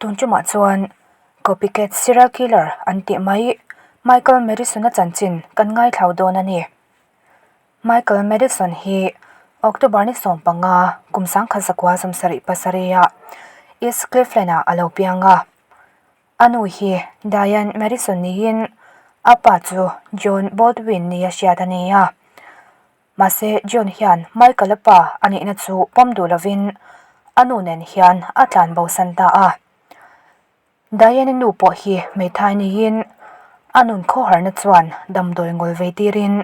Tun tumah chuan Copycat serial killer an tih mai Michael Madison-a chanchin kan ngaithlau dawn a ni. Michael Madison hi October ni 15 kum 1977 ah East Cleveland-ah a lo piang a. A nu hi Diane Madison niin a pa chu John Baldwin nia hriat a ni a. Mahse John hian Michael-a pa a nihna chu pawm duh lovin a nu nen hian a tlan bosan ta a. Diane-i nu pawh hi hmeithai niin a nun khawharna chuan damdawi ngawl vei tirin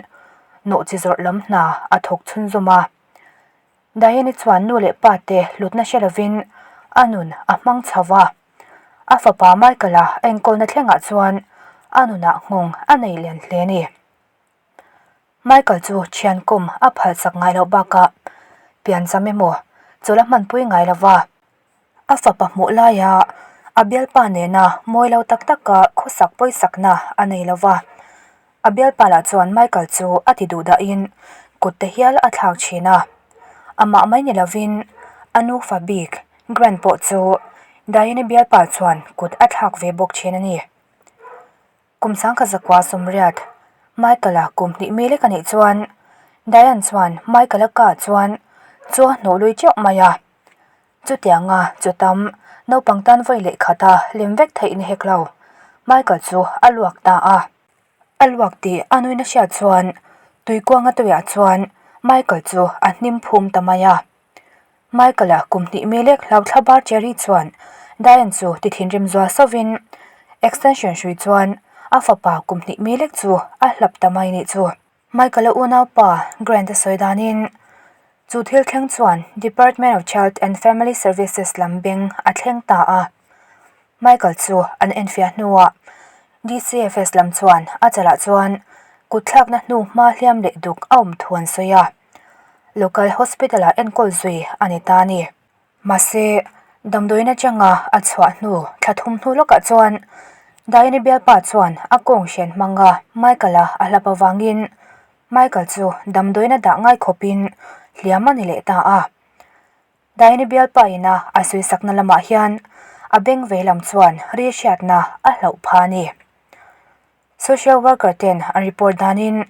nawhchi zawrh lam hna a thawk chhunzawm a. Diane-i chuan nu leh pa te hlutna hre lovin a nun a hmang chho va. A fapa Michael-a enkawlna thlengah chuan a nunah nghawng a nei lian hle a ni. Michael chu thian kum a phalsak ngai loh bakah piancham emaw chawlh a hmanpui ngai lo va, a fapa hmuh laia a bialpa nena mawi lo tak taka khawsak pawisakna a nei lo va, a bialpa lah chuan Michael chu a ti duh dahin kut te hial a thlak thin a, amah mai ni lovin a nufa bik Grant pawh chu Diane-i bialpa chuan kut a thlak ve bawk thin a ni. Kum 1980, Michael-a kum hnih mi lek a nih chuan Diane chuan Michael-a ka chuan chu a hnawh lui teuh mai a. Chutianga chu tam naupang tan vawi leh khata lem vek theih ni hek lo, Michael chu a luak ta a. A luak tih a nuina hriat chuan tuikuanga tuiah chuan Michael chu a hnim phum ta mai a. Michael-a kum hnih mi lek hlau thla bar Cherry chuan Diane chu ti thinrim zual sauvin extension hrui chuan a fapa kum hnih mi lek chu a hlap ta mai nih chu. Michael-a unaupa Grant-a sawi danin chu thil thleng chuan Department of Child and Family Services lam beng a thleng ta a. Michael chu an enfiah hnuah DCFS lam chuan a chalah chuan kutthlakna hnu hma hliam leh duk a awm thu an sawi a. Local hospital ah enkawl zui a ni ta a ni. Mahse, damdawiin atanga a chhuah hnu thla thum hnu lawkah chuan Diane-i bialpa chuan a kawng hrian hmanga Michael-a a hlap avangin Michael chu damdawiin a dah ngai khawpin hliam a ni leh ta a. Diane-i bialpa ina a sawisakna lamah hian a beng vei lam chuan ri hriatna a hlauh pha a ni. Social worker ten an report danin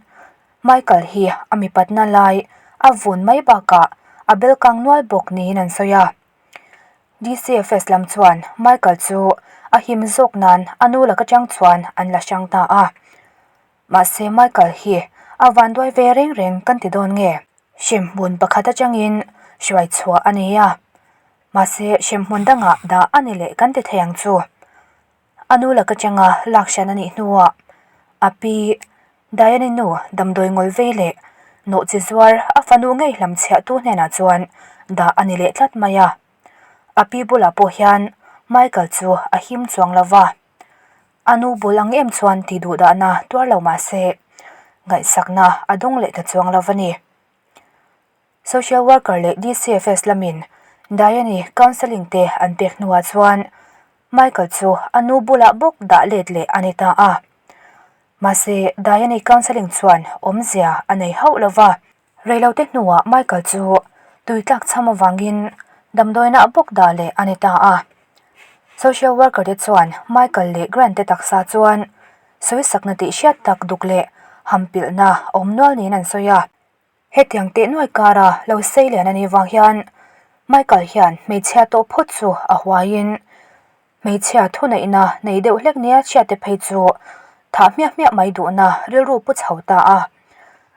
Michael hi a mipatna lai a vun mai bakah a bel kang nual bawk niin an sawi a. DCFS lam chuan Michael chu a him zawk nan a nu lak atang chuan an la hrang ta a. Mahse Michael hi a vanduai ve reng reng kan ti dawn nge? Hremhmun pakhat atangin hruai chhuah a ni a, mahse hremhmun dangah dah a ni leh kan ti thei ang chu. A nu laka changa lak hran a nih hnuah a pi Diane-i nu damdawi ngawl vei leh nawhchi zuar a fanu ngei hlam chhiahtu hnenah chuan dah a ni leh tlat mai a. A pi bulah pawh hian Michael chu a him chuang lo va, a nu bul ang em chuan tih duh dahna tuar lo mah se ngaihsakna a dawng leh ta chuang lo va ni. Social worker leh DCFS lamin Diane-i counselling te an pek hnuah chuan Michael chu a nu bulah bawk dah let leh a ni ta a. Mahse, Diane-i counselling chuan awmzia a nei hauh lo va. Reilote hnuah Michael chu tui tlak chham avangin damdawiinah bawk dah leh a ni ta a. Social worker te chuan Michael leh Grant te taksa chuan sawisakna tih hriat tak duk leh hampilhna a awm nual niin an sawi a. Hetiang teh nuai kara lo sei lian a nih vang hian Michael hian hmeichhia tawh phawt chu a huaiin hmeichhia thuneihna nei deuh hlek nia chhiate phei chu thah hmiah hmiah mai duhna rilru pu chho ta a.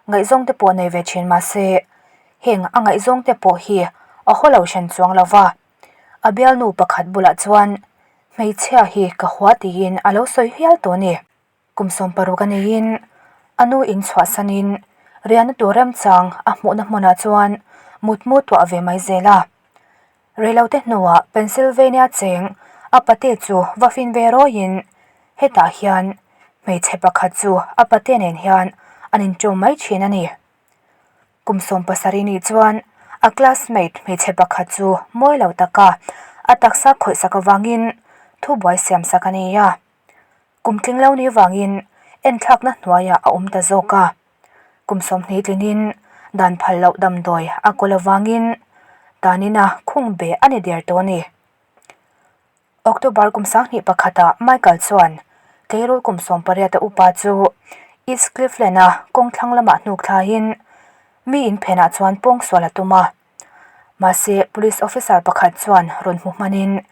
Ngaihzawng te pawh nei ve thin mahse heng a ngaihzawng te pawh hi a haw lo hran chuang lo va, a bialnu pakhat bulah chuan hmeichhia hi ka hua tiin a lo sawi hial tawh a ni. Kum 16 a neiin a nu in chhuahsanin riahna tur remchang a hmuhna hmunah chuan mutmu tuah ve mai zel a. Reilote hnuah Pennsylvania cheng a pate chu va fin ve rawiin hetah hian hmeichhe pakhat chu a pate nen hian an inṭawm mai ṭhin a ni. Kum 17 nih chuan a classmate hmeichhe pakhat chu mawi lo taka a taksa khawihsak avangin thubuai siamsak a ni a. Kum tling lo ni vangin enthlakna hnuaiah a awm ta zawk a. Kum 20 tlinin dan phal loh damdawi a kawl avangin tanina khung be a ni der tawh a ni. October kum 2001 ah Michael chuan tleirawl kum 18 a upa chu East Cleveland-a kawng thlang lamah hnuk thlaiin mi in phenah chuan pawngsual a tum a. Mahse, police officer pakhat chuan rawn hmu hmanin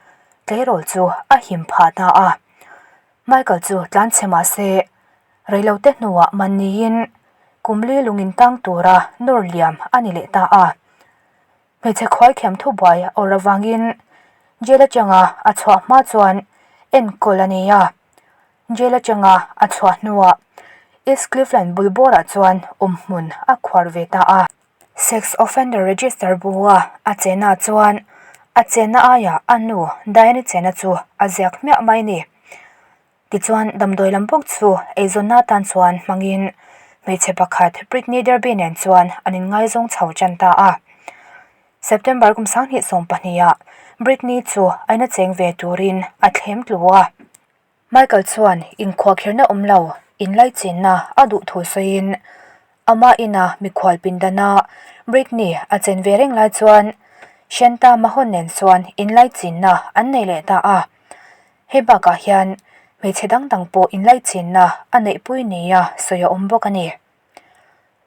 tleirawl chu a him phah ta a. Michael chu tlanchhe mah se, reilote hnuah man niin kum li lungin tang tura nawr liam a ni leh ta a. Hmeichhe khuaithiam thubuai awr avangin jail atanga a chhuah hma chuan enkawl a ni a. Jail atanga a chhuah hnuah East Cleveland bul bawrah chuan awmhmun a khuar ve ta a. Sex offender register bua a chenna chuan a chenna aiah a nu Diane-i chenna chu a ziak hmiah mai a ni. Tichuan, damdawi lam bawk chu eizawnna atan chuan hmangin hmeichhe pakhat Brittney Derby nen chuan an inngaizawng chho tan ta a. September kum 2012 ah Brittney chu a ina cheng ve turin a thlem tlu a. Michael chuan inkhuahkhirna awm lo inlaichinna a duh thu sawiin ama ina mikhual pindana Brittney a chen ve reng lai chuan Shanta Mahon nen chuan inlaichinna an nei leh ta a. Hei bakah hian hmeichhe dang dang pawh inlaichinna a neihpui nia sawi a awm bawk a ni.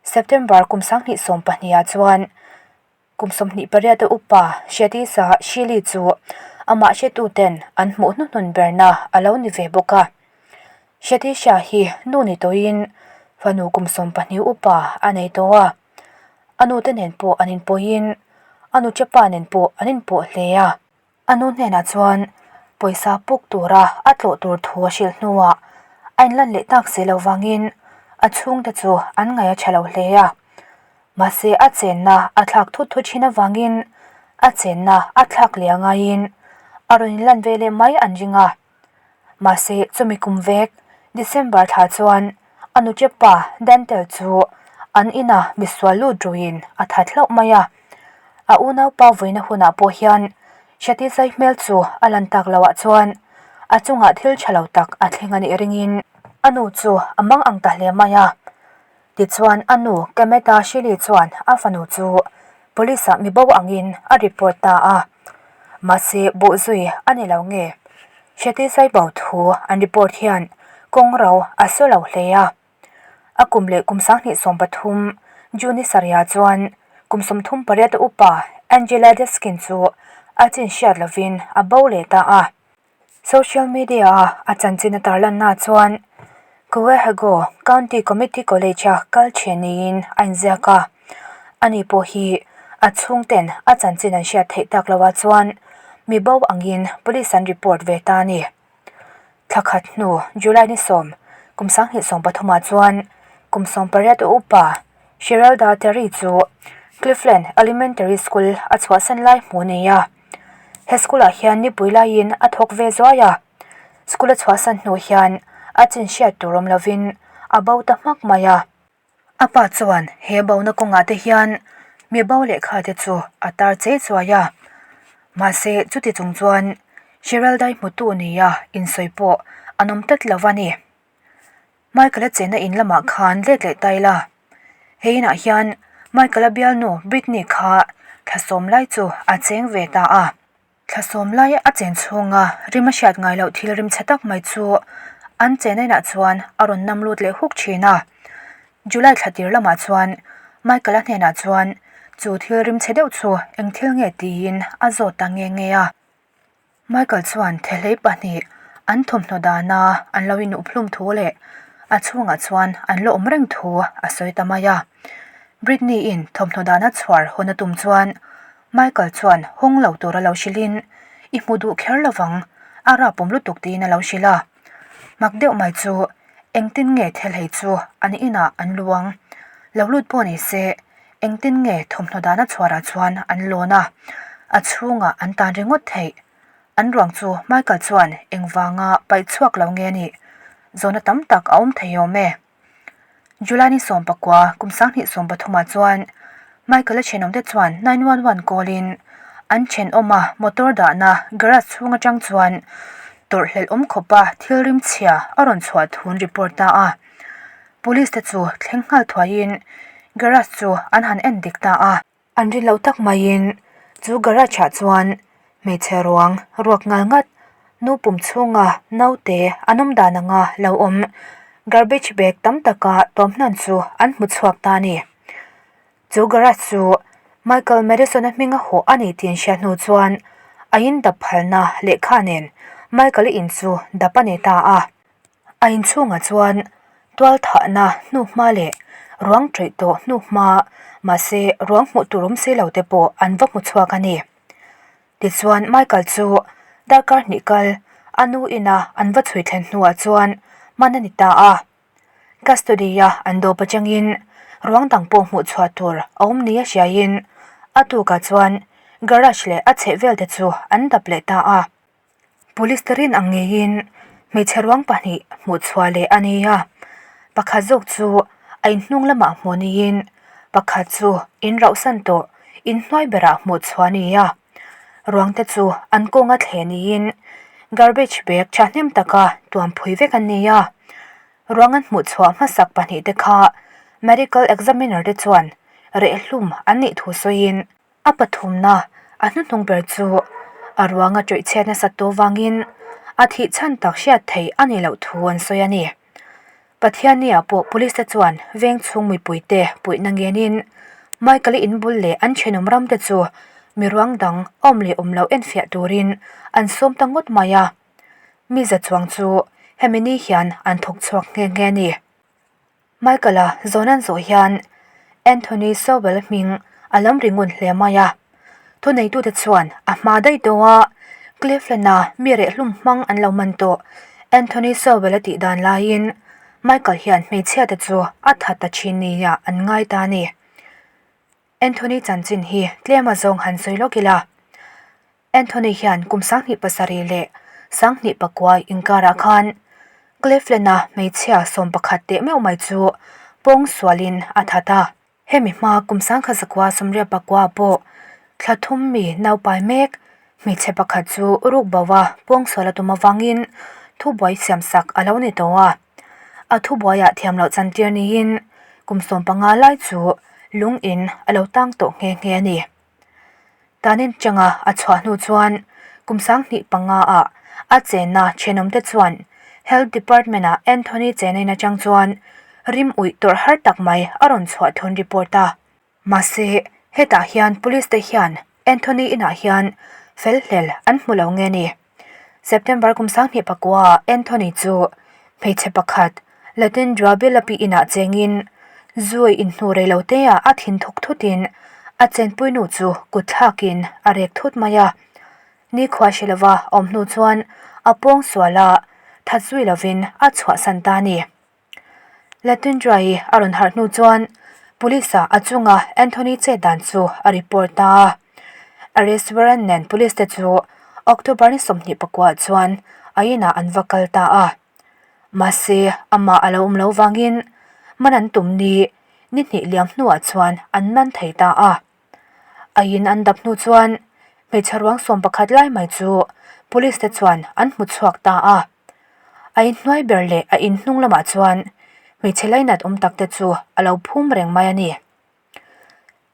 September kum 2012 ah chuan kum 28 a upa Shetisa Shili chu amah hretuten an hmuh hnuhnun berna a lo ni ve bawk a. Shetisha hi nu ni tawhin fanu kum 12 upa a nei tawh a, a nute nen pawh an inpawhin a nuchepa nen pawh an inpawh hle a. A nu hnenah chuan pawisa puk tura a tlawh tur thu a hrilh hnuah a inlan leh tak si lo vangin a chhungte chu an ngaih a tha lo hle a. Mahse a chenna a thlak thut thut thin avangin a chenna a thlak leh a ngaiin a rawn inlan ve leh mai an ring a. Mahse, chumi kum vek, December thla chuan a nuchepa Dantel chu an ina misual lut ruiin a that hlauh mai a. A unaupa vawiina hunah pawh hian Shatizai hmel chu a lan tak loah chuan a chungah thil tha lo tak a thleng a nih ringin a nu chu a mang ang ta hle mai a. Tichuan a nu Kemeta Shili chuan a fanu chu police ah mibo angin a report ta a, mahse bawhzui a ni lo nge Shetty Saibo thu an report hian kawng ro a saw lo hle a. A kum leh kum 2013 June ni sarihah chuan kum 38 a upa Angela Deskin chu a chin hriat lovin a bo leh ta a. Social media-a a chanchin a tarlanna chuan Cuyahoga County Community College-a kal ṭhian niin a inziak a. Ani pawh hi a chhungten a chanchin an hriat theih tak loah chuan mi bo angin police an report ve ta a ni. Thla khat hnu July ni sawm kum 2013 ah chuan kum 18 a upa Sheralda Terry chu Cleveland Elementary School a chhuahsan lai hmuh a nei a. He school ah hian nipui laiin a thawk ve zuai a, school a chhuahsan hnu hian a chin hriat tur awm lovin a bo ta hmak mai a. A pa chuan he bona kawngah te hian mi bo lehkha te chu a tar chei chuai a, mahse chuti chung chuan Sheraldai hmutu nia insawi pawh an awm tlat lo a ni. Michael-a chenna in lamah khan let leh ta ila, he inah hian Michael-a bialnu Britney kha thla sawm lai chu a cheng ve ta a. Thla sawm lai a chen chhunga rim a hriat ngai loh thil rim chhe tak mai chu an chenna inah chuan a rawn nam lut leh huk thin a. July thla tir lamah chuan Michael-a hnenah chuan chu thil rim chhe deuh chu eng thil nge tiin a zawt ta nge nge a. Michael chuan thehlei pahnih an thawmhnaw dana an lo inuh hlum thu leh a chhungah chuan an la awm reng thu a sawi ta mai a. Britney in thawmhnaw dana chhuar hawn a tum chuan Michael chuan hawng lo tur a lo hrilhin i hmu duh kher lovang a rapawm lutuk tiin a lo hrilh a. Mak deuh mai chu engtin nge thehlei chu an inah an luang lo lut pawh ni se Engtin nge thawmhnaw dahna chhuarah chuan an lawn a, a chhungah an tan ringawt theih? An ruang chu Michael chuan engvanga paih chhuak lo nge nih? Zawhna tam tak a awm thei awm e. July ni 19 kum 2013 ah chuan Michael-a thenawmte chuan 911 call in an thenawma motor dahna garage chhung atang chuan tawrhhlelh awm khawpa thil rimchhia a rawn chhuah thu an report ta a. Police te chu thleng nghal thuaiin garage chu an han en dik ta a. An rin loh tak maiin chu garage ah chuan hmeichhe ruang ruak ngal ngat Nu pum chhunga naute an awm dan anga lo awm garbage bag tam taka tawm hnan chu an hmu chhuak ta a ni. Chu garage chu Michael Madison-a hminga hawh a ni tih an hriat hnu chuan a in dap phalna lehkha nen Michael-i in chu dap a ni ta a. A inchhungah chuan tual thahna hnuhma leh ruang ṭawih tawh hnuhma mahse ruang hmuh tur awm si lo te pawh an va hmu chhuak a ni. Tichuan Michael chu darkar hnih kal a nu ina an va chhui thlen hnuah chuan man a ni ta a. Custody-a an dawp atangin ruang dang pawh hmuh chhuah tur a awm nia hriaiin a tukah chuan garage leh a chhehvel te chu an dap leh ta a. Police te rin ang ngeiin hmeichhe ruang pahnih hmuh chhuah leh a ni a, pakhat zawk chu a inhnung lamah hmuh niin pakhat chu in rauhsan tawh inhnuai berah hmuh chhuah a ni a, ruang te chu an kawnga thleh niin garbage bag thahnem taka tuam phui vek an ni a, ruang an hmuh chhuah hmasak pahnih te kha medical examiner te chuan rehhlum an nih thu sawiin. A pathumna, a hnuhnung ber chu a ruanga ṭawih chhiat nasat tawh vangin a thih chhan tak hriat theih a nih loh thu an sawi a ni. Pathianni-ah pawh police te chuan veng chhung mipuite puihna ngenin Michael-i inbul leh an thenawm ram te chu mi ruang dang awm leh awm loh enfiah turin an sawm ta ngawt mai a. Mi za chuang chu hemi ni hian an thawk chhuak nghe nghe a ni. Michael-a zawn an zawh hian Anthony Sowell hming a lam ri ngun hle mai a. Thuneitute chuan a hma daih tawh a, Cleveland-a mi rehhlum hmang an lo man tawh Anthony Sowell-a tih dan laiin Michael hian hmeichhiate chu a that ta thin nia an ngai ta a ni. Anthony chanchin hi tlem a zawng han sawi lawk ila. Anthony hian kum 27 leh 29 inkarah khan Cleveland-a hmeichhia 11 teh meuh mai chu pawng sualin a that a. Hemi hma kum 1989 pawh thla thum mi naupai mek hmeichhe pakhat chu ruk bo a pawng sual a tum avangin thubuai siamsak a lo ni tawh a. A thubuaiah thiam loh chantir niin kum 15 lai chu lung in a lo tang tawh nghe nghe a ni. Tanin changa a chhuah hnu chuan kum 25 ah a chenna thenawmte chuan Health Department ah Anthony Chenain atang chuan rim uih tawrh har tak mai a rawn chhuah thun report a. Mahse, hetah hian police te hian Anthony inah hian fel hlel an hmu lo nge ni? September kum 29 ah Anthony chu hmeichhe pakhat Latin Drabilapi inah chengin zui inhnu reiloteah a thin thawk thutin a chenpui nu chu kut thlakin a rek thut mai a. Nikhua hre lova awm hnu chuan a pawng sual a, that zui lovin a chhuahsan ta a ni. Latundra-i a rawn harh hnu chuan police ah a chunga Anthony chet dan chu a report ta a. Arrest warrant nen police te chu October ni 29 chuan a inah an va kal ta a. Mahse amah a lo awm lo vangin man an tum ni ni hnih liam hnuah chuan an man thei ta a. A in an dap hnu chuan hmeichhe ruang 11 lai mai chu police te chuan an hmu chhuak ta a. A inhnuai ber leh a inhnung lamah chuan hmeichhe lainat awm tak te chu a lo phum reng mai a ni.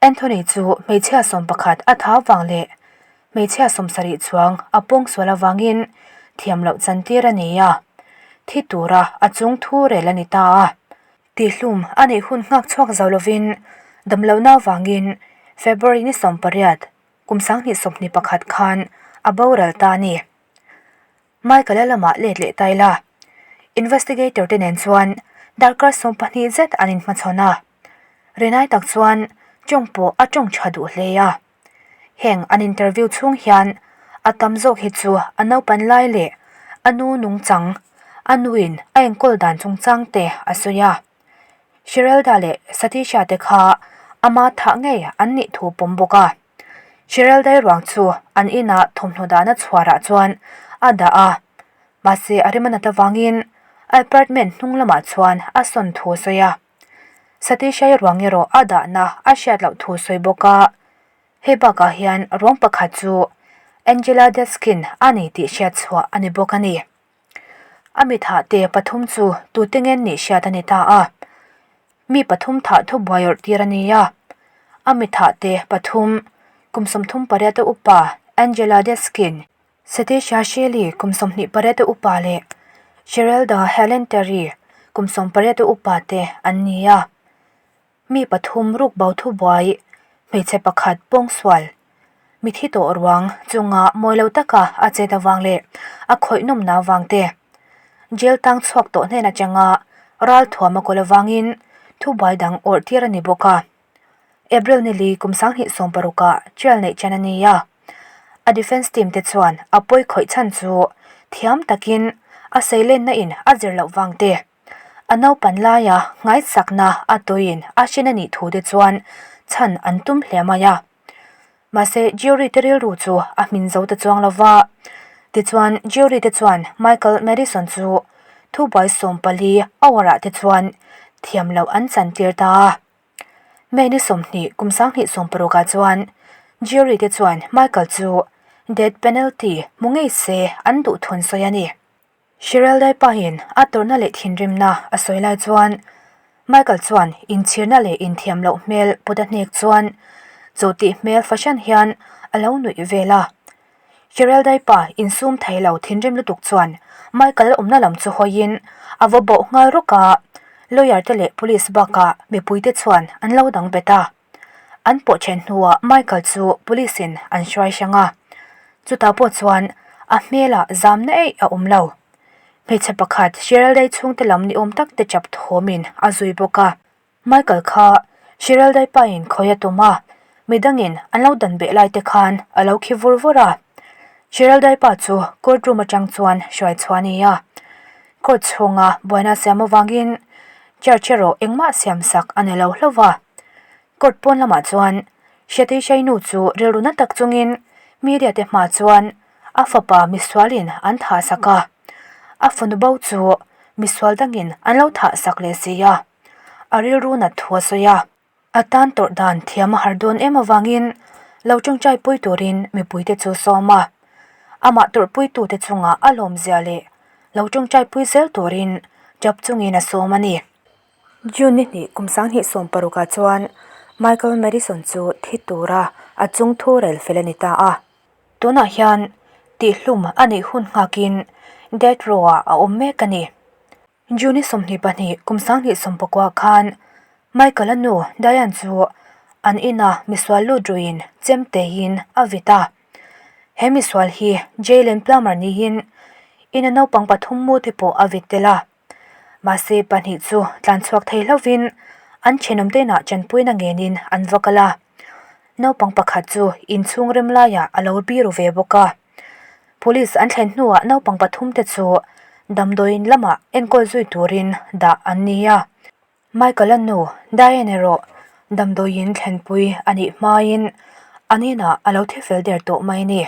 Anthony chu hmeichhia 11 a tha vang leh hmeichhia 70 chuang a pawng sual avangin thiam loh chantir a ni a, thi tura a chung thu rel a ni ta a. Tihlum a neih hun nghak chhuak zo lovin damlohna avangin February ni 18 kum 2021 khan a boral ta a ni. Michael-a lamah let leh ta ila. Investigator te nen chuan darkar 12 zet an inhmachhawn a. Rinai tak chuan tawng pawh a tawng tha duh hle a. Heng an interview chhung hian a tam zawk hi chu a naupan lai leh a nu nungchang, a nuin a enkawl dan chungchang te a sawi a. Sherelda leh Satisha te kha ama thah ngei an nih thu pawm bawk a. Sherelda ruang chu an inah thawmhnaw dahna chhuarah chuan a dah a, mahse a rim a nat avangin a apartment hnung lamah chuan a sawn thu a sawi a. Satisha ruang erawh a dahna a hriat loh thu sawi bawk a, hei bakah hian ruang pakhat chu Angela Deskin a ni tih hriat chhuah a ni bawk a ni. A mi thah te pathum chu tute ngen nih hriat a ni ta a. Mi pathum thah thu buai awrh tir a ni a. A mi thah te pathum kum 38 upa Angela Deskin. Satisha Shelley kum 28 a upa leh Sherelda Helen Terry kum 18 a upa te an ni a. Mi pathum ruk bo thubuai, hmeichhe pakhat pawngsual, mithi tawh ruang chunga mawi lo taka a chet avang leh a khawih nawmna avang te, jail tang chhuak tawh hnen atanga ralthuam a kawl avangin thubuai dang awrh tir a ni bawk a. April ni li kum 2016 ah trial neih chen a ni a. A defence team te chuan a pawi khawih chhan chu thiam takin a seilenna in a zir loh vang te, a naupan laia ngaihsakna a tuiin a hrin a nih thu te chuan chhan an tum hle mai a. Mahse jury te rilru chu a hmin zo ta chuang lo va. Tichuan jury te chuan Michael Madison chu thubuai 14 hour ah te chuan thiam loh an chantir ta a. May ni 20 kum 2016 ah chuan jury te chuan Michael chu death penalty hmu ngei se an duh thun sawi a ni. Shiraldai pahin a tawrhna leh thinrimna a sawi lai chuan Michael chuan inchhirna leh inthiam loh hmel put a hnek chuan chu tih hmel fahran hian a lo nuih vel a. Shiraldai pa insum thei lo thinrim lutuk chuan Michael awmna lam chu hawiin a va bawh nghal rawk a, lawyer te leh police bakah mipuite chuan an lo dang bet a. An pawh then hnuah Michael chu police in an hruai hrang a, chutah pawh chuan a hmelah zamna eih a awm lo. Hmeichhe pakhat Shiraldai chhungte lam ni awm tak te chap thawmin a zui bawk a. Michael kha Shiraldai pain khawi a tum a, midangin an lo dan beh lai te khan a lo khi vur vur a. Shiraldai pa chu court room atang chuan hruai chhuah a ni a, court chhunga buaina siam avangin charge erawh engmah siam sak a ni lo hlauh va. Court pawn lamah chuan Hriatei nu chu rilru na tak chungin media te hma chuan a fapa misualin an thah sak a, a fanu bo chu misual dangin an lo thah sak leh si a, a rilru nat thu a sawi a. A tan tawrh dan thiam a har dawn em avangin lo tawngtai pui turin mipuite chu sawm a, amah tawrhpuitute chungah a lawmzia leh lo tawngtai pui zel turin tap chungin a sawm a ni. June ni hnih kum 2016 ah chuan Michael Madison chu thi tura a chung thu rel fel a ni ta a. Tunah hian tihhlum a neih hun nghakin death row ah a awm mek a ni. June 22 kum 2019 khan Michael-a nu Diane chu an ina misual lut ruiin chem teiin a vit a. He misual hi Jaylen Plummer niin ina naupang pathum mu te pawh a vit tel a. Mahse pahnih chu tlan chhuak thei hlauhin an thenawm te inah chanpuina ngenin an va kal a. Naupang pakhat chu inchhung rem laiah a lo biru ve bawk a. Police an thlen hnuah naupang pathum te chu damdawiin lamah enkawl zui turin dah an ni a. Michael-a nu Diane erawh damdawiin thlenpui a nih hmain an inah a lo thi fel der tawh mai a ni.